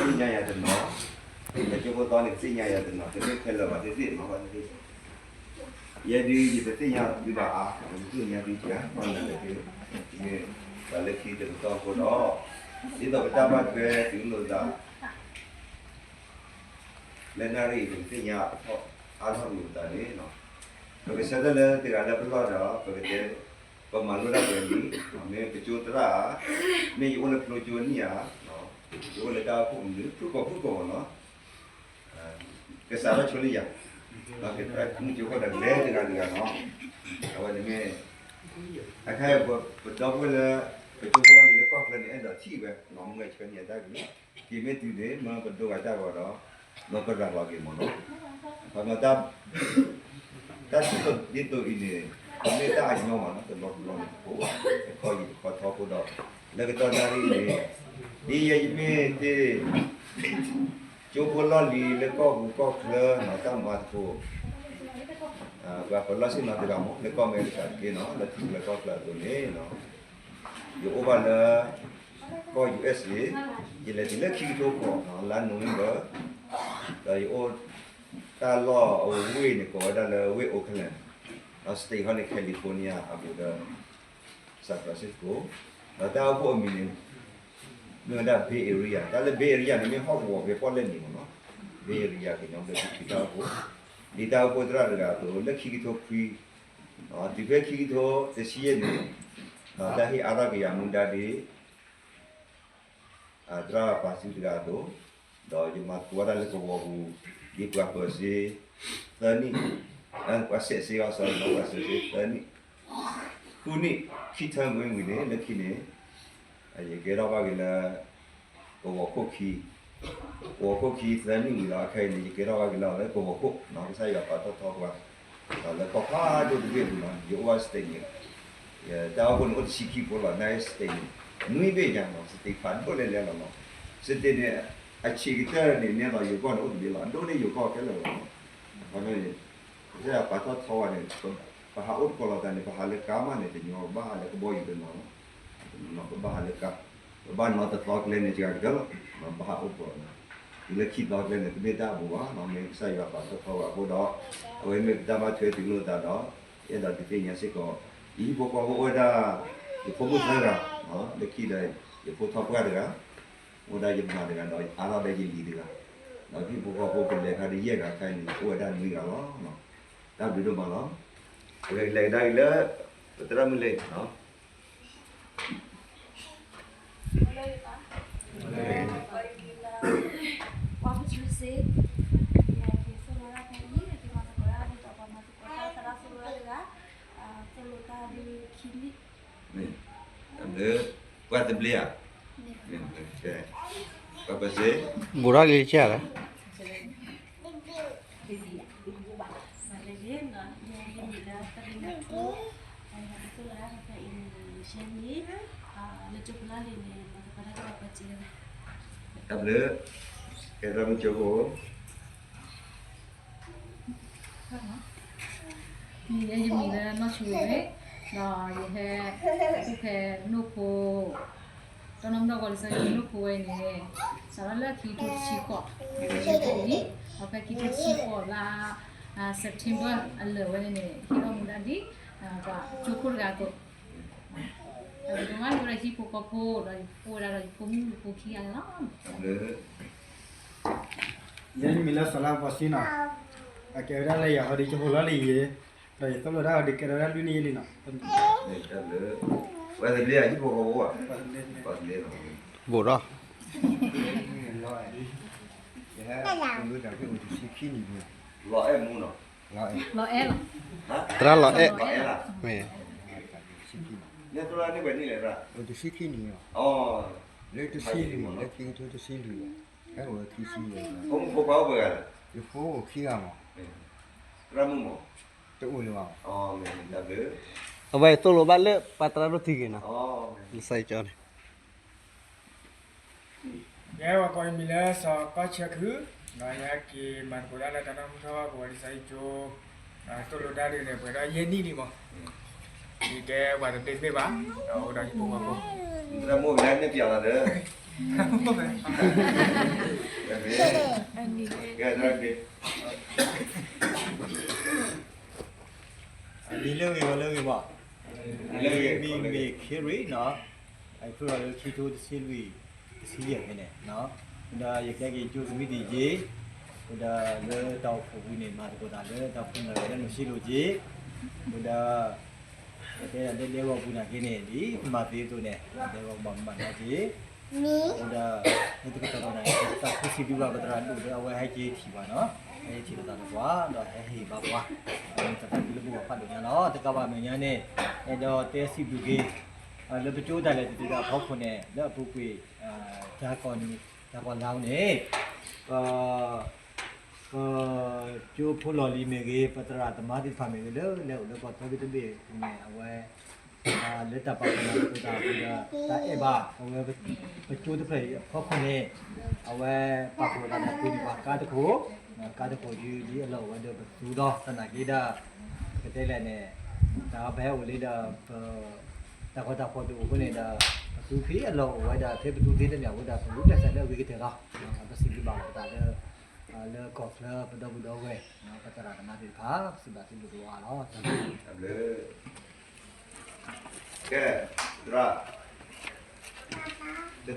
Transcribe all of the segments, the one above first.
သ့ၣ်ညါယၤတနီၤ, လၢကၠိဖိသီန့ၣ် သ့ၣ်ညါယၤတနီၤ, တမ့ၢ်ခဲလၢာ်ဘၣ်သ့ၣ်သ့ၣ်နီၤ, ယဲဒၣ်ယတသ့ၣ်ညါသုဘၣ်အါ, ယသ့ၣ်ညါသုက, ဘၣ်လၢခံတကတီၢ်အဃိဒီး, ဒ်သိးပတၢ်ဘၣ်ထွဲတုၤလိာ်သး လၢနၣ်ရံၣ်အံၤ ပကသ့ၣ်ညါအါထီၣ်လိာ်သးန့ၣ်, ပကဆၢထၢၣ်လၢတဂၤလၢပလီၢ်ဒီး ပကတဲ ပမၤလိတၢ်ပှဲၤနံၣ်, မ့ၢ်ပကၠိသရၣ်ဧါ, မ့ၢ်ယအိၣ်လၢဖျိကၠိနံၣ်ဧါ, ယအိၣ်လၢတၢ်အိၣ်ဖှိၣ်မနုၤ ဖုၣ်ကိာ်ဖုၣ်ကိာ်မ့ၢ်နီၤ, ကစးထီၣ်ဆိလၢယၤ, ကမုၢ်ကၠိဃီဒီးလဲၤတဂၤတဂၤနီၤ, အဝဲန့ၣ်မ့ၢ် အခဲအံၤ ပဒီပုၢ်ဝဲၢ်လၢ ပကၠိဖိလီၢ်လံၤလၢကီၢ်ချၢန့ၣ် အဲၣ်ဒိးထံၣ်ဝဲ မုၢ်ဂဲၤဆၢနံၤအတၢ်ကလုၢ်, က့ၤမ့ၢ်တုၤန့ၣ် မ့ၢ်ပဒိဂၤတၢ်ဂီၤဒီး မ့ၢ်ပရၤလီၤက့ၤမ့ၢ်နီၤ, ခီမ့ၢ်တၢ် တၢ်ထံၣ်လိာ်ဒ်သိးအံၤန့ၣ် တမ့ၢ်တၢ်အညီမ့ၢ်နီၤ, တဘျီတဘျီန့ၣ်တကိးဘၣ်, တခီယံာ်တခီထီအဃိဒီး လၢကတီၢ်နၣ်ရံၣ်န့ၣ် ဒ်ယဲယမ့ၢ်တ့ၢ် ကၠိဖိလီၢ်လံၤလၢကီၢ်ပူၤကီၢ်ချၢနီၤ, တၢ်မၤသကိး ပှၤပလီၢ်ဆ့ၣ်နီၤတဂၤမ့ၢ် လၢကီၢ်အမဲရကၤတက့ၢ်နီၤ, လၢထံချၢကီၢ်ချၢအသိးန့ၣ် ယအိၣ်ဘၣ်လၢ ကီၢ် ယူၣ်အ့ၣ်စ့ၣ်, ယလဲၤတုၤလၢခံကထိဃိးနီၤ လါနိၣ်ဝ့ဘၢၣ်, ဒီးယအိၣ်တၢ်လီၢ်အဝ့ၢ်န့ၣ် ကိးဝဲဒၣ်လၢဝ့ၢ် Oakland, ဒီး state ဟီန့ၣ် California အပူၤဒီး San Francisco, ဒီးတၢ်အိၣ်ဖှိၣ်အမံၤန့ၣ် မ့ၢ်ဝဲဒၣ် Bay Area, တၢ်လၢ Bay Area န့ၣ် မ့ၢ်ဟီၣ်ကဝီၤဖဲပီၣ်လဲၣ်နံၤမ့ၢ်နီၤ, Bay Area ကညီဘျၢထံခရံာ်တၢ်အိၣ်ဖှိၣ်, ဒ်တၢ်အိၣ်ဖှိၣ်သရၣ်တဂၤအသိး လၢခံကထိခွံ တုၤဖဲခံကထိတဆံယဲၢ်န့ၣ်, တၢ်ဟ့ၣ်အါထီၣ်က့ၤယၤမူဒါဒ် သရၣ်ပာ်စုတဂၤအသိး, ဒီးယမၤသကိးဝဲဒၣ်လၢကဝီၤပူၤ ဒ်ပှၤပၢၤစ့ သၢနံၣ်, ပှၤစဲးစ့အီၤ စၢၤလီၤ ပှၤစဲးစ့သၢနံၣ်, ဃုနံၣ် ခံထၢၣ်ဝံၤန့ၣ် လၢခံန့ၣ် ယကဲထီၣ်ဘၣ်က့ၤလၢ ကဝီၤခိၣ်ခံ, ကဝီၤခိၣ်ခံသၢနံၣ်ဝံၤဒီး အခဲအံၤန့ၣ် ယကဲထီၣ်ဘၣ်က့ၤလၢကဝီၤခိၣ်နီၤ, ကစၢ်ယွၤပာ်ထီၣ်ထီပှၤ ဒီးလၢကီၢ်ဖးဒိၣ်တဘ့ၣ်အပူၤနီၤ, ယအိၣ်ဘၣ် state န့ၣ်, တၢ်အိၣ်ဖှိၣ်န့ၣ်အိၣ်တဆံခံဖိလီၤ, န state န့ၣ် နွံဘ့ၣ်ညါနီၤ, state ဖးဒိၣ်လဲၣ်လဲၣ်လီၤနီၤ, state န့ၣ် အဆံးကတၢၢ်န့ၣ် နဲလီၤယိၤကီၢ်န့ၣ်အိၣ်တဘ့ၣ်လီၤ, ဒိၣ်န့ၢ်ယိၤကီၢ်ခဲလၢာ်လီၤနီၤ, ခီဖျိန့ၣ် ကစၢ်ယွၤပာ်ထီၣ်ထီဝဲန့ၣ်, ပဟးအိၣ်သကိးလိာ်သးန့ၣ် ပဟးလၢကါမးန့ၣ် တညီ ပဘၣ်ဟးလၢကဘီယူၤတနီၤလီၤ, ပဘၣ်ဟးလၢကါ, ပဘၣ်နီတသီကျဲန့ၣ် စှၤကတၢၢ်လီၤ, ပဘၣ်ဟးအိၣ်သကိးလီၤ, တုၤလၢခံသီကျဲန့ၣ် တမ့ၢ်တၢ်အဘူးဘၣ်နီၤ, မ့ၢ်ကစၢ်ယွၤပာ်ထီၣ်ထီဝဲအဃိဒီး အဝဲမ့ၢ်ပတၢ်ဘၣ်ထွဲတုၤလိာ်သးဒီး ယအဲၣ်ဒိးဒုးသ့ၣ်ညါစ့ၢ်ကီး, ယဟံၣ်ဖိဃီဖိအိၣ်ဝဲဒၣ် ယဖိမုၣ်သၢဂၤ, လၢခံဒီး ယဖိထီၣ်ပှၢ်တဂၤ အိၣ်ဒၣ်ယမါတဂၤဒီး အါထီၣ်ဒီးယလံၤတဂၤ, ဒီးဟံၣ်ဖိဃီဖိပလဲၤခါဒ်ယဲၢ်ဂၤခဲအံၤန့ၣ် အိၣ်ဝဲဒၣ်နွံဂၤလီၤ. တၢ်ဘျုးဒိၣ်မးလီၤ. ပကလဲၤကဒါက့ၤလၢ ပသရၣ်မုၣ်လံ, ပှၤပစုစ့, ယက့ၤသိၣ်လိတၢ်ဖဲအံၤ ယက့ၤမၤသကိးတၢ်ဒ်သိးပှၤမၤသကိးတၢ်သရၣ်သိၣ်လိတၢ်တဂၤ, သိၣ်လိတၢ်ဒ်ခံနံၣ် ပှၤသဘျ့ဧါ, ပှၤပစ့, ဘူးထီၣ်လံကဲလီၤ. တၢ်ဘျုး, ကဲထီၣ်မုၢ်ကၠိဖိ ယဲယမံၤလၢနီၢ်ဆူၣ်ဝဲ, ဒီးယဟဲအိၣ်ဖဲနိၣ်ဖိ, တၢ်နီၢ်မုၢ်ထီၣ်ကီးလံာ်စီဆှံနိၣ်ဖိဝဲအံၤန့ၣ်, စးထီၣ်လၢခံကထိတဆံဃိး, ဒီးဖဲခံကထိတဆံဃိးလါ September အလၢာ်ဝဲန့ၣ်န့ၣ် ဟ့ၣ်ထီၣ်မူဒါဒ် ပှၤကၠိခိၣ်တဂၤအသိး, ဒီးယအိၣ်ဝဲဒၣ်ဟံၣ်ဖိဃီဖိ ဒီးယအိၣ်ဝဲဒၣ်ဒီးယဖိမုၣ်ယဖိခံဂၤန့ၣ်လီၤ. ယဲယမံၤလၢစီၤလါပှၤစံနီၤ, အကဲဝဲဒၣ်လၢယၤဟီဒ်ကၠိဖိလီၢ်လံၤယဲ, ဒီးယသိၣ်လိတၢ်ဟီဒ်ကဲထီၣ်ဝဲဒၣ်လွံၢ်နံၣ်ယဲလံနီၤ. ပှၤသဘျ့ဧါ ဟံၣ်ဖိဃီဖိဧါ, ဘူးထီၣ်, ယဟဲအိၣ်လၢတၢ်ဖဲအိၣ်တဆံခံနံၣ်, လီၤအဲၣ်မူနီၤ, လီၤအဲၣ်လီၤ, သရၣ်လီၤအဲၣ်, မ့ၢ် အိၣ်တဆံခံနံၣ်, လၢတဆံလွံၢ်, လၢခံကထိတဆံလွံၢ်, ဟဲအိၣ်ဝဲခံဆံယဲၢ်, ယဖိအိၣ်ခံဂၤမး, တအိၣ်လၢၤဘၣ်, အဝဲသိၣ်လိဘၣ်လၢပှၤသရၣ်ဒိၣ်ထံဂ့ၤနီၤ, လၢကၠိန့ၣ် ယဲပှၤကိးယမံၤလၢစီၤကီၢ်ဆၢခု, ဒီးယဟဲက့ၤမၤသကိးတၢ်လၢတၢ်နီၢ်မုၢ်ထီၣ်ကဝီၤလံာ်စီဆှံကၠိ, သိၣ်လိတၢ်ဒ်န့ၣ် ပှဲၤဒီးယဲၢ်နံၣ်လံမး, ယကဲပှၤတဘ့ၣ်တဘ့ၣ်ဘၣ်, ဒီးအိၣ်ဒီးယဖိဃီဖိ, တၢ်မိၣ်ကလဲၣ်န့ၣ်ပျးလီၤဒီး, အမံၤလၢဂ့ၤဂီၤလၢဂ့ၤဘၣ်, မံၤမ့ၢ်ခ့ရ့ၣ်နီၤ, အဖျိထီၣ်လၢခံထိတဆံလွံၢ် တဆံယဲၢ်ဖဲန့ၣ်, ဒီးယကဟဲက့ၤကၠိကမံးတံာ်ယ့, ဒီးလၢတၢ်အိၣ်ဖှိၣ်ပူၤန့ၣ် မၤသကိးတၢ်လၢတၢ်ဖိနၢ်ဝဲဒၣ်နုၢ်ဆံလိာ်က့, ဒီး ပတဲဒၣ်လၢဒဲကဝီၤပူၤနာ်က့န့ၣ် ဒ်ပမၤသ့အသိးန့ၣ် ဒဲကဝီၤပူၤမၤမၤက့, အဃိဒီး ဟဲတကတီၢ်ဒီးန့ၣ် တၢ်သးခုစံးဘျုးဘၣ်ပသရၣ်ဒိၣ်လၢအဝဲဟဲက့ၤထံၣ်ပှၤနီၤ, ဟဲက့ၤထံၣ်လိာ်သးဒီးပှၤ ဒီးဟဲဟ့ၣ်ဘၣ်ပှၤ, တၢ်သးခုလၢပဂီၢ်ဖးဒိၣ်ညါလီၤ. တကးဘၣ်အမဲာ်ညါန့ၣ် အဲၣ်ဒိးတဲစံးဘျုးက့ၤ လၢပကၠိတၢ်လဲၤတတုၤတၢ်အဖီခိၣ်န့ၣ် လၢအပူၤကွံာ် တၢ်ကီၢ်န့ၣ် တၢ်ကီၢ်လါန့ၣ် ပ ပကၠိဖိလီၢ်လံၤမ့ၢ်ဂ့ၤ, ပသရၣ်သမါသ့ၣ်တဖၣ်မ့ၢ်ဂ့ၤ လၢလဲၤအိၣ်လၢကီၢ်ချၢသ့ၣ်တဘ့ၣ်န့ၣ် အဝဲ လၢတၢ်ပာ်ဖှိၣ်သကိးတၢ်အပူၤဒီး တၢ်အဲၣ်ဘၣ်အဝဲ ပကၠိတဖျၢၣ်အံၤအဖီခိၣ်န့ၣ် အဝဲပာ်ဖှိၣ်သကိးတၢ်န့ၣ် ပှ့ၤန့ၢ်ပှၤကါတခိၣ်, ကါတခိၣ်ဒ်အလီၢ်အိၣ်ဝဲဒီးပသူဒီး သနာ်က့ဒီး ပကတဲလဲၣ်န့ၣ် တၢ်ပဟဲအိၣ်လံဒီး ပ တၢ်ဂီၤတၢ်ဖီၣ်တအိၣ်အဃိန့ၣ်ဒီး ပသူဖံအလီၢ်အိၣ်ဝဲဒီး ဖဲပသူသ့တန့ၢ်အဃိဒီး ပဂုာ်ကျဲးစၢးလၢအဂ့ၤကတၢၢ်လီၤ. ပစံးဘျုးဘၣ်လီၤပသးလၢ လၢကီၢ်ချၢပဒီပုၢ်ဒီဝဲၢ် ပသရၣ်သမါသ့ၣ်တဖၣ် ပစံးဘျုးသုဒိၣ်အါလီၤ. ကဲ သရၣ် တဒၢ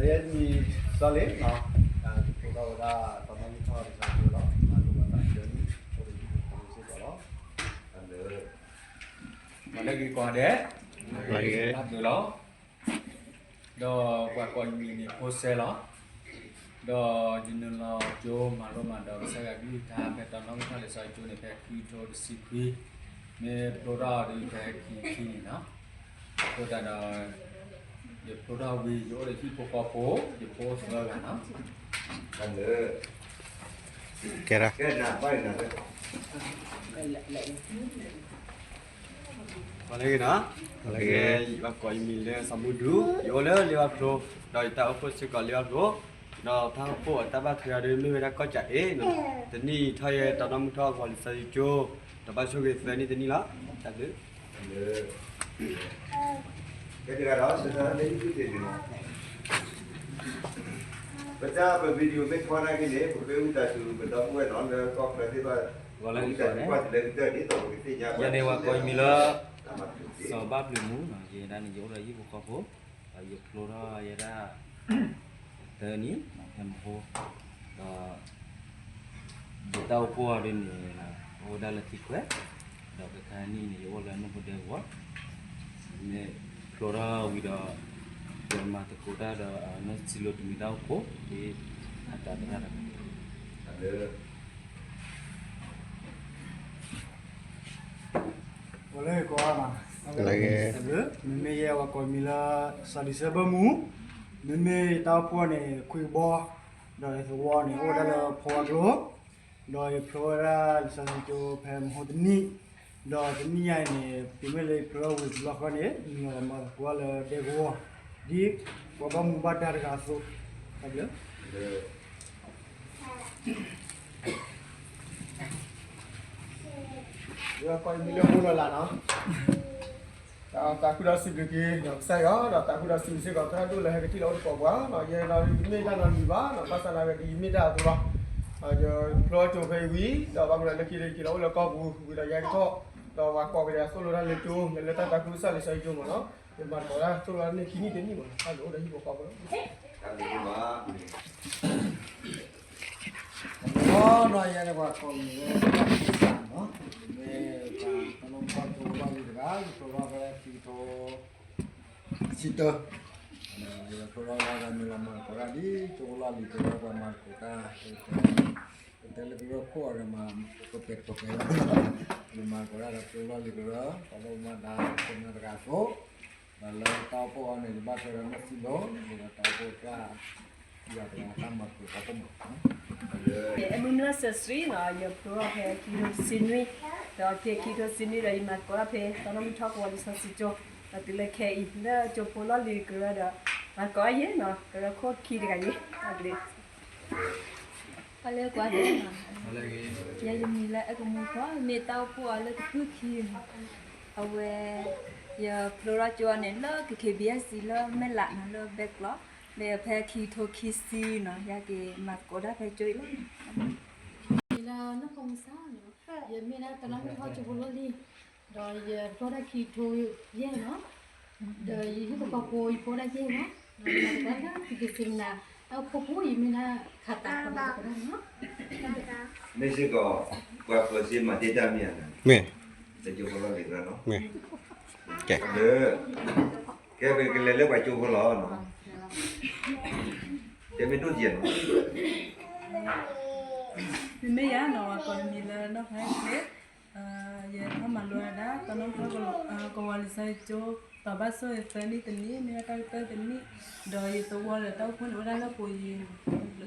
ယဲမံၤစီၤလ့ၣ်နီၤ, ယဖိထီၣ်ဝဲဒၣ် တီနီၣ်မုၢ်ထီၣ်လံာ်စီဆှံကၠိလီၤ, မၤလိဘၣ်တၢ်ကၠိန့ၣ် အိၣ်ဒီးယဖိစ့ၢ်ကီးလီၤ. ပှၤလၢအဂ့ၤကိးဂၤဒဲး တၢ်ဘျုးလီၤ. ဒီးပှၤကိးယမံၤန့ၣ်ဖိစဲလီၤ. ဒီးယနုာ်လီၤကၠိမၤလိမၤဒိးကစၢ်ယွၤကလုၢ်ကထါ ဖဲတီနီၣ်မုၢ်ထီၣ်လံာ်စီဆှံကၠိန့ၣ် ဖဲခံကထိတဆံခွံ, မ့ၢ်ဖျိထီၣ်ဒီးဖဲခံဆံန့ၣ်နီၤ. အဃိသတးဒီး ယဖျိထီၣ်ဝံၤ ယအိၣ်ဒီးဟံၣ်ဖိဃီဖိ ယဖိသၢဂၤနီၤ. ကဲ ပှၤလၢအဂ့ၤနီၤ, ပှၤကိးယမံၤလၢစီၤမူဒူ, ယအိၣ်လၢလ့ဝါဖျိ, ဒီးယတၢ်အိၣ်ဖှိၣ်စ့ၢ်ကီးလ့ဝါဖျိ, ဒီးတၢ်အိၣ်ဖှိၣ်အတၢ်ဘၣ်ထွဲအီၤဒီး မ့ၢ်ဝဲဒၣ်ကီၢ်ကၠးအ့ၣ်နီၤ, တနံၣ်ထီၣ်ယဲ တီနီၣ်မုၢ်ထီၣ် ကီၢ်လံာ်စီဆှံကၠိ, ဒီးဘၣ်ဆိၣ်ဂ့ၤသၢနံၣ်တနံၣ်လီၤ. တၢ်ဘျုး ကဲတဂၤဒီး စတၢ်လၢယုၢ်တ့ၢ်န့ၣ်လီၤ. ပတၢ်ပ video မ့ၢ်ထွဲနာ်က့န့ၣ် ပဃ့ဝံသးစူၤ ပဒီပုၢ်ဝဲၢ်နီၤ လၢကီၢ်ချၢသ့ၣ်တဖၣ် ဝံသးစူၤကွၢ်တလၢကတၢၢ်ဒ်သိးပကသ့ၣ်ညါ ယၤန့ၣ်ပှၤကိးယမံၤလၢ စီၤဘၣ်ဘျုးမူ, ယဲဒၣ်န့ၣ် ယအိၣ်ဒီးဟံၣ်ဖိဃီဖိ, ဒီးယဖျိထီၣ်ယဲဒၣ် သၢနံၣ် ဖဲမဟိ, ဒီး ယတၢ်အိၣ်ဖှိၣ်အီၤဒ်န့ၣ် အိၣ်ဝဲဒၣ်လၢထံခွဲး, ဒီးခဲခါနံၣ်န့ၣ် ယအိၣ်လၢမုၢ်ဖိဒဲကဝီၤ, မ့ၢ်ဖျိထီၣ်ဝံၤဒီး ယမၤသကိးတၢ်ဒီး နစံးလိာ်တမံၤတၢ်အိၣ်ဖှိၣ် ဒ်အတၢ်သရၣ်တဂၤ ပှၤလၢအဂ့ၤကိးဂၤနီၤ, တၢ်ဘျုး, မ့မ့ၢ်ယဲပှၤကိးမံၤလၢ စီၤဒံၣ်စဲဘၢၣ်မူ, မ့မ့ၢ်ယတၢ်အိၣ်ဖှိၣ်န့ၣ် ခွံကဘီ, ဒီးယသဝီန့ၣ် အိၣ်ဝဲဒၣ်လၢဖီဝါကျိ, ဒီးယဖျိဝဲဒၣ်လံာ်စီဆှံကၠိဖဲမဟိတနံၣ်, ဒီးတနံၣ်ညါအံၤန့ၣ် တုၤမ့ၢ်လၢယဖျိထီၣ်ဝံၤတဘျီဃီန့ၣ် နုာ်လီၤမၤသကိးလၢဒဲကဝီၤ, ဒ်ပှၤဘၣ်မူဘၣ်ဒါတဂၤအသိး, တၢ်ဘျုး ယကိးယမံၤလၢဖိလီၤလးနီၤ, သးခုဒီးစံးဘျုးက့ၤဒီးကစၢ်ယွၤ, ဒီးသးခုဒီးစံးဘျုးစ့ၢ်ကီးသရၣ်ဒိၣ်လၢဟဲကထံၣ်လီၤအိၣ်သကိးပှၤ, ယဲဒီးယမ့ၢ်တၢ်နီတမံၤဘၣ်, ဘၣ်ဆၣ်သနာ်က့ဒီးယမ့ၢ်တၢ်အသိးလီၤ, ယဖျိထီၣ်ကၠိဖဲအံၤဝံၤ, ဒီးဘၣ်မနုၤလၢခံဒီးယက့ၤလီၤအိၣ်လၢကီၢ်ပူၤဝံၤဒီးယဲကထီၣ်, ဒီးပှၤကိးက့ၤဒီးသိၣ်လိတၢ်လၢကၠိ လၢတၢ်သးခုကစၢ်လံာ်စီဆှံကၠိမးနီၤ, ယမၤသကိးတၢ်သိၣ်လိတၢ်န့ၢ်ခံနံၣ်တနံၣ်မးနီၤ, တၢ်လၢအိၣ်ဒီးဟံၣ်ဖိဃီဖိလီၤ. တဘျီနီၤ ယဲန့ၣ်ပှၤကိးမံၤလၢ မ့ၢ်ပှၤတနီၤမ့ၢ် ကၠိဖိလီၢ်လံၤတဂၤ ယဖျိထီၣ်ဖဲခံကထိတဆံတၢ, ယဖျိထီၣ်ဝဲဒီးနုာ်လီၤမၤသကိးတၢ်ဒ်ကၠိဖိလီၢ်လံၤတဂၤ ပှၤမၤသကိးတၢ်, ပတဲလၢကရၢခိၣ်အီၤဒီးမၤ ပပဲာ်တကိးပဲာ်လီၤ, နမၤသကိးတၢ်ဒီးကၠိဖိလီၢ်လံၤကရၢ ပှၤဘၣ်မူဘၣ်ဒါ ကနၢ်တဂၤအသိး ဒီးလၢတၢ်အိၣ်ဖှိၣ်အီၤန့ၣ် ယဘၣ်ထွဲဒီးနီၢ်စံလိၤ ဒီးတၢ်အိၣ်ဖှိၣ်တၢ် ယၤတဂၤတၢ်မၤသကိးတၢ်အိၣ်မး, အမုၢ်နံၤစဲးစံနီၤ ယဖျိထီၣ်ဖဲခံကထိတဆံနွံ, ဒီးဖဲခံကထိတဆံနွံဒီး ယမၤသကိးတၢ်ဖဲတီနီၣ်မုၢ်ထီၣ်ကဝီၤလံာ်စီဆှံကၠိ, ဒီးတုၤလၢခဲအံၤ လၢကၠိဖိလီၢ်လံၤကရၢဒီး မၤသကိးယဲနီၤ ကရၢခိၣ်ခံတဂၤယဲ, တၢ်ဘျုး ပှၤလၢကွၢ်ဒဲးနီၤ, ယဲယမံၤလၢအဲၣ်ကမူၤခီ, မ့ၢ်တၢ်အိၣ်ဖှိၣ်အီၤလၢတဖုခံ, အဝဲ ယဖျိထီၣ်ကၠိအီၤန့ၣ် လၢ က ခ့ဘံၣ်အဲၣ်စံၣ် လၢမဲၢ်လးနီၤ လၢဘဲကျိး, မ့ၢ်ဖဲခံကထိခံဆံနီၤ ယက့ၤမၤသကိးတၢ်ဖဲကၠိအံၤလီၤ. လၢနီၢ်ဖိမုၣ်စၢ်နီၤ, ယမ့ၢ်ဒၣ်တနီၤမုၣ်ထီၣ်ကၠိဖိလီၢ်လံ, ဒီးယဖျိဒၣ်ခံကထိယဲၢ်နီၤ, ဒီးယဟံၣ်ဖိဃီဖိယဖျိဒၣ်ယဲၢ်နီၤ, ဒီးယမၤသကိးတၢ်လၢသုကစံမနၤ, တၢ်အိၣ်ဖှိၣ်ဖိယမ့ၢ်ဒၣ်ခးသးကမၤသကိးတၢ်နီၤ. မ့ၢ်စ့ၢ်ကီး ပှၤပၢၤစ့မၤတ့ၢ်တၢ်မ့ၢ်ဧါ, မ့ၢ်, တၢ်ကၠိဖိလီၢ်လံၤသရၣ်နီၤ, မ့ၢ်, ကဲ, လၢ ကဲပကလဲၤလၢပှၤကၠိဖိလီၤနီၤ, ကဲမ့ၢ်ဒိၣ်ယဲၢ်နီၤ, မ့မ့ၢ်ယၤနီၤ ကိးနမံၤလၢနီၢ်ဖးဟဲချ့, ယထီၣ်မၤလိဝဲဒၣ် တၢ်နီၣ်မုၢ်ထီၣ်ကဝီၤလံာ်စီဆှံကၠိ တီၤဘၣ်ဆိၣ်ဂ့ၤသၢနံၣ်တနံၣ် မ့ၢ်ဒၣ်တၢ်ကတၢၢ်တနံၣ်, ဒီးယသဝီဒီးတၢ်အိၣ်ဖှိၣ်န့ၣ်အိၣ်ဒၣ်လၢပူၤယံၤ, တၢ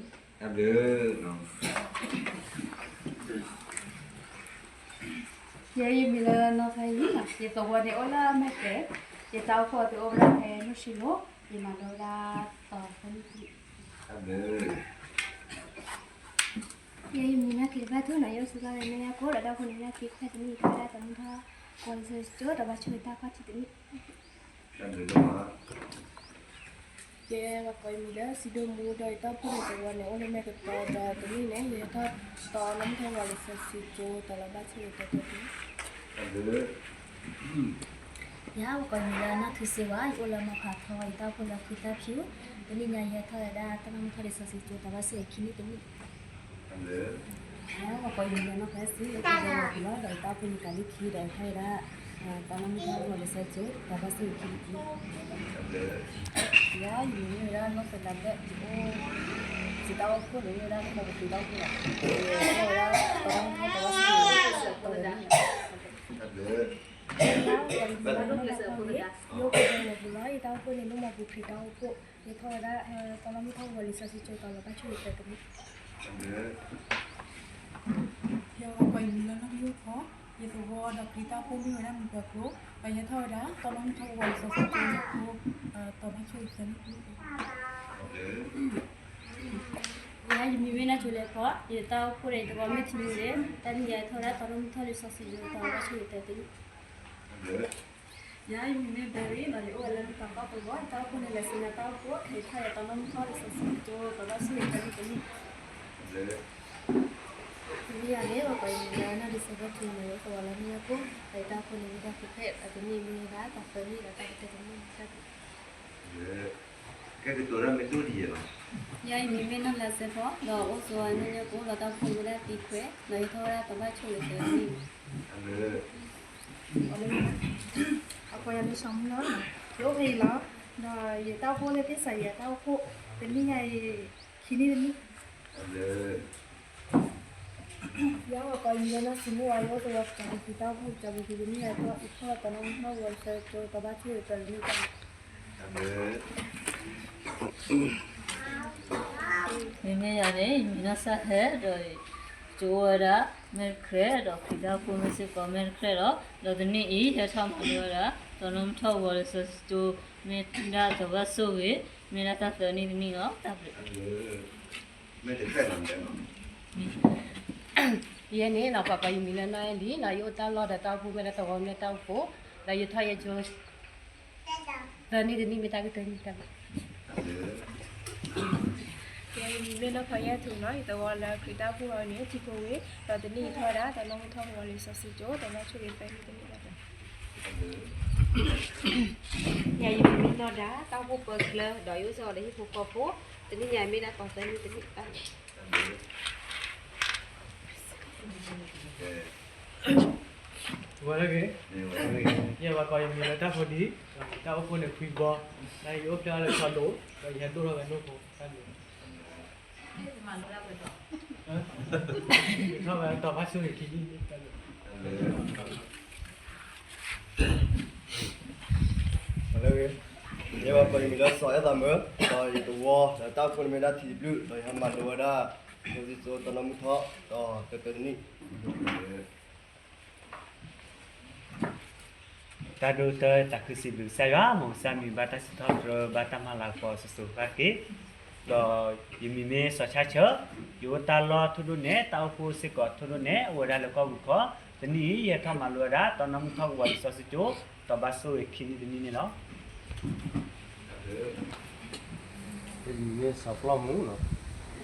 ်ဘျုး ယဲယမံၤလၢနီၢ်ဖးယံၤ, ယသဝီန့ၣ်အိၣ်လၢမဲၢ်ကျဲ, ယတၢ်အိၣ်ဖှိၣ်သ့ၣ်အိၣ်ဝဲဒၣ်ဖဲမုၢ်ဆံလိၤ, ယမၤလိဝဲဒၣ်တီၤသၢနံၣ်တနံၣ်, တၢ်ဘျုး ယဲယမံၤမ့ၢ်ကျ့ဘၣ်ထူၣ်နီၤ, ယအိၣ်ဆူၣ်လီၢ်လၢမဲၢ်ညါကိၣ်, ဒီးတၢ်အိၣ်ဖှိၣ်န့ၣ်မ့ၢ်ဒၣ်ခံဖျၢၣ်တနံၣ် ယကဲဒၣ်တၢ်မုၢ်ထီၣ်ကဝီၤလံာ်စီဆှံကၠိ တီၤဘၣ်ဆိၣ်ဂ့ၤတၢ်ခီၣ်ထံးတနံၣ်, တၢ်ဘျုးဒိၣ်မး. ယဲပှၤကိးယမံၤလၢစံဒိၣ်မူ ဒီးယတၢ်အိၣ်ဖှိၣ်န့ၣ်သဝီန့ၣ် အိၣ်လၢမဲၢ်ကတီၤ, ဒီးတနံၣ်န့ၣ် ယဟဲထီၣ်တီၤနီၣ်မုၢ်ထီၣ်ကဝီၤလံာ်စီဆှံကၠိ တီၤလီၤဘၣ်ဆိၣ်ဂ့ၤတၢ်ခီၣ်ထံးတနံၣ်, တၢ်ဘျုး ယၤပှၤကိးယမံၤလၢနီၢ်ထူစ့ဝါ, ယအိၣ်လၢမၤဖးထီ, ယတၢ်အိၣ်ဖှိၣ်လၢခရံာ်တၢ်ဖၠူၣ်, တနံၣ်ညါယဟဲထီၣ်ဝဲဒၣ် တီၤနီၣ်မုၢ်ထီၣ်လံာ်စီဆှံကၠိ တီၤဘ၁ဲဆိၣ်ဂ့ၤခံနံၣ်တနံၣ်, ယၤပှၤကိးယမံၤလၢနီၢ်ဖဲစံ, ယအိၣ်လၢဝၤပူၤလီၤ, ဒီးယတၢ်အိၣ်ဖှိၣ်န့ၣ်ကးလံခံ, ဒီးယထီၣ်ဝဲဒၣ် တီၤနီၣ်မုၢ်ထီၣ်ကဝီၤလံာ်စီဆှံကၠိ တီၤဘ၁ဲဆိၣ်ဂ့ၤခံနံၣ်တနံၣ်, ယၤယမံၤမ့ၢ်ဝဲဒၣ်နီၢ်သလးဘဲၣ်, ယအိၣ်, ယတၢ်အိၣ်ဖှိၣ်န့ၣ်မ့ၢ်ဝဲဒၣ်နီၢ်ကီၢ်ပူၤတၢ်အိၣ်ဖှိၣ်လီၤ, ယထီၣ်ဝဲဒၣ် တီၤနီၣ်မုၢ်ထီၣ်တီၤဘ၁ဲဆိၣ်ဂ့ၤ တီၤတနံၣ်လီၤ. ယအိၣ်ပှၤကိးယမံၤလၢနီၢ်ဖဲစံ, ယအိၣ်လၢဝၤပူၤလီၤ, ယတၢ်အိၣ်ဖှိၣ်န့ၣ် နီၢ်မၤပူၤခရံာ်တၢ်အိၣ်ဖှိၣ်, ယထီၣ်ဝဲဒၣ် တီၤနီၣ်မုၢ်ထီၣ်ကဝီၤလံာ်စီဆှံကၠိ တီၤလီၤဘၣ်ဆိၣ်ဂ့ၤတနံၣ်, ယၤပှၤကိးယမံၤလၢနီၢ်ကယိၢ်ဖီ, ယသဝီဒီးခရံာ်တၢ်အိၣ်ဖှိၣ်မ့ၢ်ဝဲဒၣ်မုၢ်ပှၢ်ကျိ, ဒီးယဟဲထီၣ်ဝဲဒၣ် တီၤနီၣ်မုၢ်ထီၣ်ကဝီၤလံာ်စီဆှံကၠိ, တီၤဘၣ်ဆိၣ်ဂ့ၤသၢနံၣ်တနံၣ်, ယၤယမံၤမ့ၢ်နီၢ်ကၠိလဲဖီ, ယတၢ်အိၣ်ဖှိၣ်န့ၣ်ယသဝီမ့ၢ်ထံမ့ၢ်ဂ့ၤ, တနံၣ်ညါယထီၣ်ဝဲဒၣ်တီၤနီၣ်မုၢ်ထီၣ်လံာ်စီဆှံကၠိ တီၤဘၣ်ဆိၣ်ဂ့ၤတနံၣ်, ယၤယမံၤမ့ၢ်ဘဲရံနီၤ, ယအိၣ်ဝဲလၢမုၢ်ပှၢ်ကၠိသဝီ, ယတၢ်အိၣ်ဖှိၣ်န့ၣ် လၢစံနါတၢ်အိၣ်ဖှိၣ်, ယထီၣ်ဝဲဒၣ်တီၤနီၣ်မုၢ်ထီၣ်လံာ်စီဆှံကၠိ တီၤဘၣ်ဆိၣ်ဂ့ၤတနံၣ်တနံၣ်, တနံၣ်ညါန့ၣ် ပှၤကိးယမံၤလၢနီၢ်ဒံးစဲးဘၢၣ်ထူနီၤ, ယအိၣ်သဝီလၢမ့ၢ်ညါကိၣ်, ဒီးယတၢ်အိၣ်ဖှိၣ်န့ၣ်မ့ၢ်ဒၣ်ဖဲဖဲ, တနံၣ်မ့ၢ်ဝဲဒၣ်တီၤသၢနံၣ်ဒီးတၢ်ကတၢၢ်တနံၣ်, ကဲကတိၤတၢ်မ့ၢ်ဒိၣ်ဒ်ယဲလီၤ. ယၤယမံၤမ့ၢ်နီၢ်လါစဲဖီ, ဒီးအိၣ်သဝီလၢမ့ၢ်ညါကိၣ်, ဒီးတၢ်အိၣ်ဖှိၣ်မ့ၢ်ဒၣ်သံခွဲး, ဒီးယထီၣ်ဝဲဒၣ်တီၤဘၣ်ဆိၣ်ဂ့ၤသၢနံၣ်, အကိးယၤလၢစီၤမုၢ်လီၤ, ယအိၣ်ဖဲအံၤလီၤ, ဒီးယတၢ်အိၣ်ဖှိၣ်လၢသ့ၣ်စၤယဲၢ်, တၢ်အိၣ်ဖှိၣ်တနံၣ်ညါအံၤ ခံနံၣ်တနံၣ်, ယၤပှၤကိးယမံၤလၢနီၢ်စံမူဝါ, ယအိၣ်သဝီကၠီၤပူၤခရံာ်တၢ်အိၣ်ဖှိၣ်, ကၠီၤပူၤခရံာ်တနံၣ်ညါအံၤ ယထီၣ်တီၤနီၣ်မုၢ်ထီၣ်ကဝီၤလံာ်စီဆှံကၠိ တီၤဘၣ်ဆိၣ်ဂ့ၤသၢနံၣ်တနံၣ်, မ့မ့ၢ်ယၤန့ၣ် ယမံၤနီၢ်စၢ်ဟဲ, ဒီးယအိၣ်ဝဲဒၣ်မဲၢ်တခရဲး, ဒီးခရံာ်တၢ်အိၣ်ဖှိၣ်မ့ၢ်စ့ၢ်ကီးမဲၢ်တခရဲးလီၤ. ဒီးတနံၣ်အံၤ ဟဲထီၣ်မၤလိဝဲဒၣ် တီၤနီၣ်မုၢ်ထီၣ်ကဝီၤလံာ်စီဆှံကၠိ မ့ၢ်ဒၣ်တီၤဘၣ်ဆိၣ်ဂ့ၤ, မ့ၢ်ဒၣ်တၢ်သၢနံၣ်တနံၣ်လီၤ. တၢ်ဘျုး ယဲန့ၣ်နီၤ ပှၤကိးယမံၤလၢနီၢ်အဲလံနီၤ, ယအိၣ်တၢ်လီၢ်ဒီးတၢ်အိၣ်ဖှိၣ်မ့ၢ်ဒၣ်သဝီမဲၢ်တၢ်အိၣ်ဖှိၣ်, ဒီးယထီၣ်ယဲကၠိ သၢနံၣ်တနံၣ်မ့ၢ်တၢ်ကတၢၢ်နံၣ်တၢ်ဘျုး, ယဲယမံၤမ့ၢ်နီၢ်ဖီယဲၢ်ထူနီၤ, ယသဝီလၢခရံာ်တၢ်အိၣ်ဖှိၣ်အံၤန့ၣ် ထံဖိဝ့ၢ်, ဒီးတနံၣ်ယထီၣ်ဝဲဒၣ် တီၤနီၣ်မုၢ်ထီၣ်ကဝီၤလံာ်စီဆှံကၠိ တီၤဘၣ်ဆိၣ်ဂ့ၤသၢနံၣ်တနံၣ်တၢ်ဘျုး, ယဲယမံၤမ့ၢ်နီၢ်ဒါ တၢ်အိၣ်ဖှိၣ်ပၢကျၢၤ ဒီးယအိၣ်စ့ၢ်ကီးဒီးဟံၣ်ဖိဃီဖိ, တနံၣ်ညါအံၤမ့ၢ်ဒၣ်တီၤသၢနံၣ်တနံၣ်တၢ်ဘျုး ဝဲလၢဂ့ၤ, ယဲပှၤကိးယမံၤလၢတၢ်ဖိဒံ, တၢ်အိၣ်ဖှိၣ်န့ၣ်ဖှံဘီ, ယအိၣ်ဖျဲၣ်အီၤလၢခီဒိၣ်, ဒီးယဟဲဒိၣ်ထီၣ်ဝဲနိၣ်ဖိတၢ်ဘျုး, ထီၣ်ဝဲတီၤဘၣ်ဆိၣ်ဂ့ၤခံနံၣ်တၢ်ဘျုး လၢဂ့ၤ, ယဲပှၤကိးယမံၤလၢစီၤအဲၣ်သးမၢ, ဒီးယသဝီ ဒီးတၢ်အိၣ်ဖှိၣ်န့ၣ်မ့ၢ်ဒၣ်ထံတဘျုး, ဒီးယဟဲမၤလိဝဲဒၣ် လံာ်စီဆှံကၠိ တီၤနီၣ်မုၢ်ထီၣ် ဒီးတၢတနံၣ် တၢ်ဒိၣ်တၢ်သးခုစံးဘျုးကစၢ်ယွၤ, မ်ကစၢ်မံၤဘၣ်တၢ်စံးထီၣ်ပတြၢၤ ဘၣ်တၢ်မၤလၤကပီၤစိၤစိၤဃၣ်ဃၣ်တက့ၢ်. ဒီးယမံၤမ့ၢ်စီၤဆၣ်ဆၢ, ယအိၣ်တၢ်လီၢ်ထိၣ်ဒိၣ်နဲၣ်, တၢ်အိၣ်ဖှိၣ်စ့ၢ်ကီးထိၣ်ဒိၣ်နဲၣ်, အိၣ်ဝဲဒၣ်လၢကီၢ်ပူၤခီ, တနံၣ်အံၤ ယဟဲထီၣ်မၤလိဝဲဒၣ် တီၤနီၣ်မုၢ်ထီၣ်ကဝီၤလံာ်စီဆှံကၠိ တီၤဘၣ်ဆိၣ်ဂ့ၤခံနံၣ်တနံၣ်န့ၣ်လီၤ. မ့ၢ်စီၤပျီမူနီၤ, မ့ၢ်ယသဝီန့ၣ်လၢ ဝ့ၢ်ကနးကွၢ်ရီနီၤ, မ့ၢ်တၢ်အိၣ်ဖှိၣ်ခရံာ်တၢ်အိၣ်ဖှိၣ်ဂၤန့ၣ် ပှၤနီၢ်မူ, တနံၣ်ညါအံၤ ဟဲထီၣ်ဝဲတၢ်နီၣ်မုၢ်ထီၣ်ကဝီၤလံာ်စီဆှံကၠိ တီၤလၢဘၣ်ဆိၣ်ဂ့ၤသၢနံၣ်တနံၣ် မ့ၢ်တၢ်ကတၢၢ်တနံၣ် ပှၤလၢက့ၤကိးဂၤဒဲးနီၤ, ယဲယမံၤဒုး ပှၤကိးမံၤလၢကၠီၤယဲၢ်, ဒီးယအိၣ်တဝီန့ၣ်ကျါဆီ, မ့ၢ်လၢတၢ်အိၣ်ဖှိၣ်တခီန့ၣ် ထူသီ, တနံၣ်ထီၣ်တၢ်နီၣ်မုၢ်ထီၣ်ကဝီၤလံာ်စီဆှံကၠိ, သၢနံၣ်တနံၣ် မ့ၢ်တၢ်ကတၢၢ်တနံၣ်လီၤ. တၢ်ဘျုး ယဲဒၣ်ယမံၤလၢနီၢ်တကီဖီ, ယအိၣ်န့ၣ်လၢယိၤနဲၣ် တၢ်အိၣ်ဖှိၣ်န့ၣ် တၢ်လီၢ်ကပီၤယိၤနဲၣ်, ထီၣ်ဝဲဒၣ်တၢ်နီၣ်မုၢ်ထီၣ်ကဝီၤလံာ်စီဆှံကၠိ တၢ်ဘၣ်ဆိၣ်ဂ့ၤသၢနံၣ်တနံၣ်, တၢ်ဘျုး ယဲယမံၤနီၢ်ဆၢဝါ, ယသဝီယိၤနဲၣ် တၢ်အိၣ်ဖှိၣ်တၢ်လီၢ်ကပီၤယိၤနဲၣ်, တနံၣ်ထီၣ်ဝဲဒၣ်တၢ်နီၣ်မုၢ်ထီၣ်ကဝီၤလံာ်စီဆှံကၠိ တီၤလၢဘၣ်ဆိၣ်ဂ့ၤမ့ၢ်ခံနံၣ်တနံၣ် ယဲယမံၤမ့ၢ်နီၢ်ဖီသးပှ့ၤ, ဒူတဝီဒီးတၢ်အိၣ်ဖှိၣ်န့ၣ်လၢယၤမူထါ, တနံၣ်ထီၣ်တၢ်ဘၣ်ဆိၣ်ဂ့ၤခံနံၣ်တနံၣ်, တၢ်ဘျုး ယဲယမံၤမ့ၢ်တၢ်ထီ, ဒီးယတၢ်အိၣ်ဖှိၣ်န့ၣ်အိၣ်ဖျဲၣ်ဃုချၢ, ဒီးတနံၣ်ညါအံၤဟဲထီၣ် တၢ်နီၣ်မုၢ်ထီၣ် ယထၢတၢ်တီၤလၢဘၣ်ဆိၣ်ဂ့ၤသၢနံၣ်တနံၣ် ယိၤဒီးယဟံၣ်ဖိဃီဖိလီၤ. ဂီၤလၢဂ့ၤ, နံၤလၢဂ့ၤ, ဟါလၢဂ့ၤ, နၤလၢဂ့ၤ, သရၣ်သမါဖိနၢ်ပှၤဒဲး, ယမံၤမ့ၢ်စီၤလ့ကီၢ်, အိၣ်ဒၣ်လၢပှၢ်ဒီးကီၢ်ဆၣ်သဝီနိၣ်ဖးထီ, တၢ်အိၣ်ဖှိၣ်န့ၣ် တကုၢ်ခံ, အိၣ်ဒၣ်လၢဟံၣ်ဖိဃီဖိ, ဒီးကစၢ်ယွၤဟ့ၣ်တ့ၢ်သးယၤဖိမုၣ်ခံဂၤ, တနံၣ်ညါအီၤလၢမ့ၢ်သရၣ်မုၣ်အီၤဒီး မၤလိဝဲဒၣ်တၢ်သးခုကစီၣ်ကၠိလံာ်စီဆှံကၠိနီၤ, အဝဲ လၢကစၢ်ယွၤတၢ်ဆိၣ်ဂ့ၤမူခိၣ်ဖိသးန့ၣ်, အဝဲတနံၣ်ညါမ့ၢ်တၢ်ကဆိၣ်ဂ့ၤလီၤ. တၢ်ဘျုး တၢ်ဘျုး, ယဲယမံၤလၢဖီဒံဒံ, ယသဝီန့ၣ်အိၣ်လၢကၠိကၠီ, ဒီးယတၢ်အိၣ်ဖှိၣ်န့ၣ်အိၣ်လၢ ကွဲၢ်ကဘီလၢမဲာ်ကသး, ဒီးခီဖျိလၢကစၢ်ယွၤအဘျုးအဖှိၣ်အဃိန့ၣ် ယဟဲမၤလိဘၣ်ယဲ ဒီးနီၢ်မုၢ်ထီၣ်ကဝီၤလံာ်စီဆှံကၠိတသၢတနံၣ်, ယအိၣ်ဒီးဟံၣ်ဖိဃီဖိ, ယဖိမုၣ်အိၣ်ခံဂၤ ဒီးယဖိခွါတဂၤ. တၢ်ဘျုး ယၤပှၤကိးယမံၤလၢဖီဝံၤ, ယတၢ်အိၣ်ဖှိၣ်ဒီးယသဝီန့ၣ်အိၣ်ဒၣ်လၢဒဲပျီ, တနံၣ်ယဟဲထီၣ်ဝဲဒၣ်တၢ်နီၣ်မုၢ်ထီၣ်ကဝီၤလံာ်စီဆှံကၠိ တီၤလၢဘၣ်ဆိၣ်ဂ့ၤခံနံၣ်တနံၣ်, ဒဲပျီ, တၢ်ဘျုးလီၤ. မ့မ့ၢ်ယဲပှၤကိးယမံၤစီၤခု, လၢ တၢ်အိၣ်ဖှိၣ်ခရံာ်တၢ်အိၣ်ဖှိၣ်ဒဲပျီ, ဒီးလၢတနံၣ်အံၤ ယထီၣ်မၤလိ တၢ်နီၣ်မုၢ်ထီၣ်ကဝီၤလံာ်စီဆှံကၠိ, ဒီးဘၣ်ဆိၣ်ဂ့ၤသၢနံၣ်တနံၣ် မ့ၢ်တၢ်ကတၢၢ်တနံၣ်, ဒီးယအိၣ်စ့ၢ်ကီးဒီးဟံၣ်ဖိဃီဖိလီၤ. ကဆိတၢ်ဝဲလၢကလဲၣ်, ယဲယမံၤမ့ၢ်စီၤယိၤၡူ, အမ့ၢ်ယိၤသဝီန့ၣ် ထံခွ့, မ့ၢ်လၢတၢ်အိၣ်ဖှိၣ်န့ၣ် ကွဲမုာ်ခရံာ်တၢ်အိၣ်ဖှိၣ်, လၢတနံၣ်မၤလိဘၣ်တၢ်နီၣ်မုၢ်ထီၣ်ကဝီၤလံာ်စီဆှံကၠိ ဒီးဘၣ်ဆိၣ်ဂ့ၤသၢနံၣ်တနံၣ်, အမ့ၢ်တၢ်ကတၢၢ်တနံၣ် ဆိန့ၣ် ပှၤလၢက့ၤကိးဂၤဒဲးလီၤ. ယဲယမံၤလၢစီၤကီၢ်သဘျ့, ဒီးယအိၣ်သဝီန့ၣ် ဆဲးဖးလဲၣ်, ဒီးယတၢ်အိၣ်ဖှိၣ်န့ၣ် အိၣ်ဝဲဒၣ်လၢဃုချၢခရံာ်တၢ်အိၣ်ဖှိၣ်, ဒီးလၢတနံၣ်န့ၣ် ယဟဲထီၣ်ဒီးမၤလိဝဲဒၣ် တၢ်နီၣ်မုၢ်ထီၣ်ကဝီၤလံာ်စီဆှံကၠိအဖီခိၣ်, ဒီးလၢအဘၣ်ဆိၣ်ဂ့ၤသၢနံၣ်တနံၣ် မ့ၢ်ဒၣ်တၢ်ကတၢၢ်တနံၣ်လီၤ. တၢ်ဘျုး ယၤ ယမံၤလၢစီၤဖိန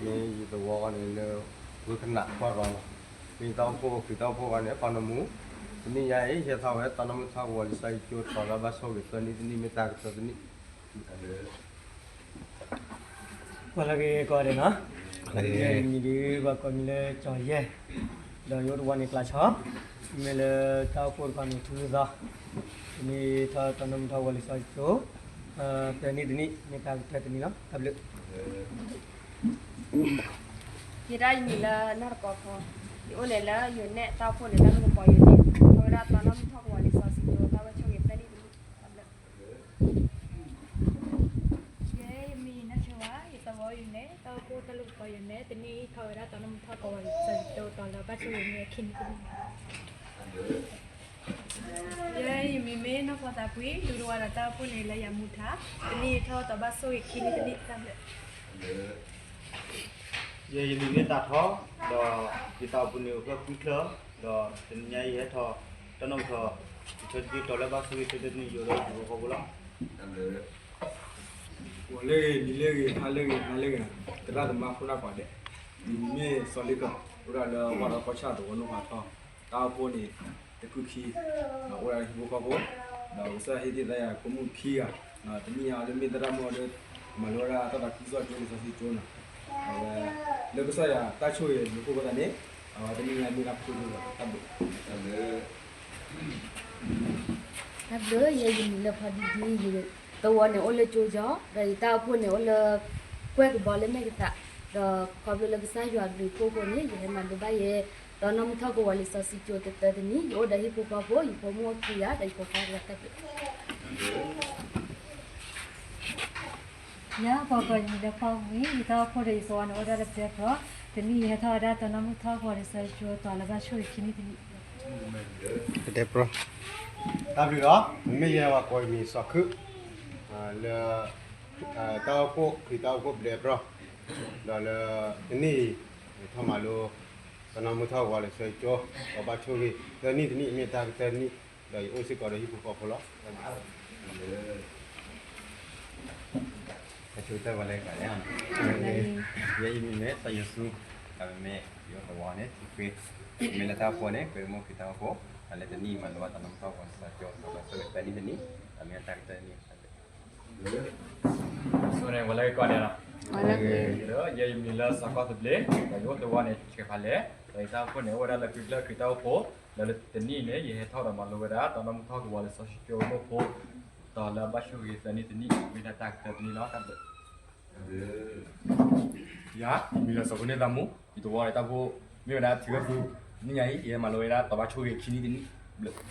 ့ၢ်သးမူ, ယသဝီန့ၣ်တၢ်အိၣ်ဖှိၣ် မ့ၢ်ဝဲဒၣ်ထံဂီၢ်သူ, တနံၣ်ညါအံၤ ယဟဲမၤလိဝဲဒၣ် တီၤဘၣ်ဆိၣ်ဂ့ၤခံနံၣ်တနံၣ်, တၢ်ဘျု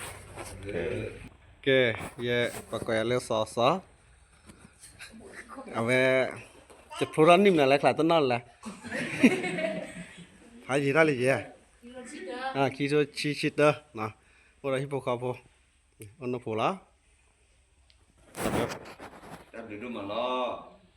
း. ကဲ, ယဲပှၤကိးယၤလၢစီၤစီၤ, အဝဲ ယဖျိထီၣ်နံၣ်မနုၤလဲၣ် ချးတနီၣ်လဲၣ်, ဖးယံာ်ထီၣ်လံယဲ, ခံထိဆံဆံတၢ, အိၣ်ဒီးဟံၣ်ဖိဃီဖိ, အိၣ်နီၢ်ဖိလီၤ. တၢ်ဘျုးဒိၣ်မးလီၤ.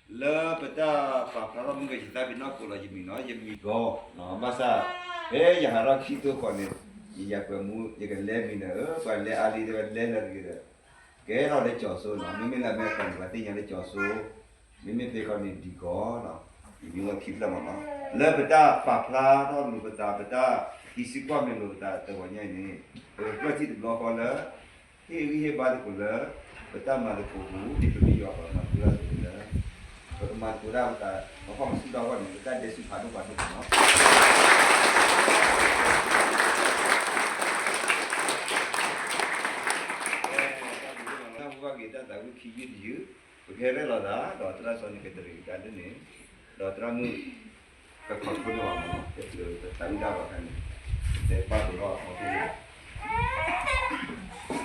လၢပတၢ်ပာ်ဖျါထီၣ်မုၢ်ကဆံသၣ်ဖဲနီၢ်ခိလီၤ ယမံၤနီၤ ယမံၤဂီၤ, ဘၣ်ဆၣ် ဖဲယဟးထီၣ်ခံသိခီန့ၣ် ယယၤကွဲးမူ ယကလဲမံၤဒီး ပှၤလဲအါလံ ပှၤလဲလၢတဂ့ၤဒီး ကဲထီၣ်လၢကၠီၤစိနီၤ, မ့မ့ၢ်လၢအမဲရကၤန့ၣ် ပှၤသ့ၣ်ညါလၢကၠီၤစိ, မ့မ့ၢ်ဖဲခီန့ၣ် ဒံၣ်ကီၤနီၤ, ယမံၤဝဲခံဖျၢၣ်မးနီၤ, လၢပတၢ်ပာ်ဖျါထီၣ်လိာ်ပသး ပတၢ်ဟံးစုကွၢ်မဲာ်လိာ်ပသးတဂီၤညါအံၤန့ၣ်, ပကကျၢၢ်ထံတဘျီဃီလၢ ဟ့ၣ်ဂံၢ်ဟ့ၣ်ဘါသကိးလၢ ပတၢ်မၤသကိးပူၤ ဒ်ပမ့ၢ်ယွၤပှၤမၤသကိးတၢ်အသိးလၢ ပကမၤသကိးတၢ်ပသး ပဟီၣ်ကဆူၣ်ထီၣ်အဂီၢ်န့ၣ် ပတၢ်ဒဲးဆူၣ်ဖးဒိၣ်ဖးဒိၣ်မးနီၤ. တၢ်ဘျုးဒိၣ်မးလီၤ. တၢ်ဘၣ်ဂ့ၤတၢ်သးဝံၣ်ခံယုၢ်တယုၢ်, ပကဟဲရဲၣ်လီၤသး ဒီးသရၣ်စီၤန့ၣ်ကတရံးကဒါလၢန့ၣ်, ဒီးသရၣ်မုၣ် ကခီဖျိန့ၢ်ဘၣ်မးနီၤ, ပသးဝံၣ်တၢ်ဘၣ်ခါန့ၣ် တဲပၢ်ပလီၢ်အဖီခိၣ်န့ၣ်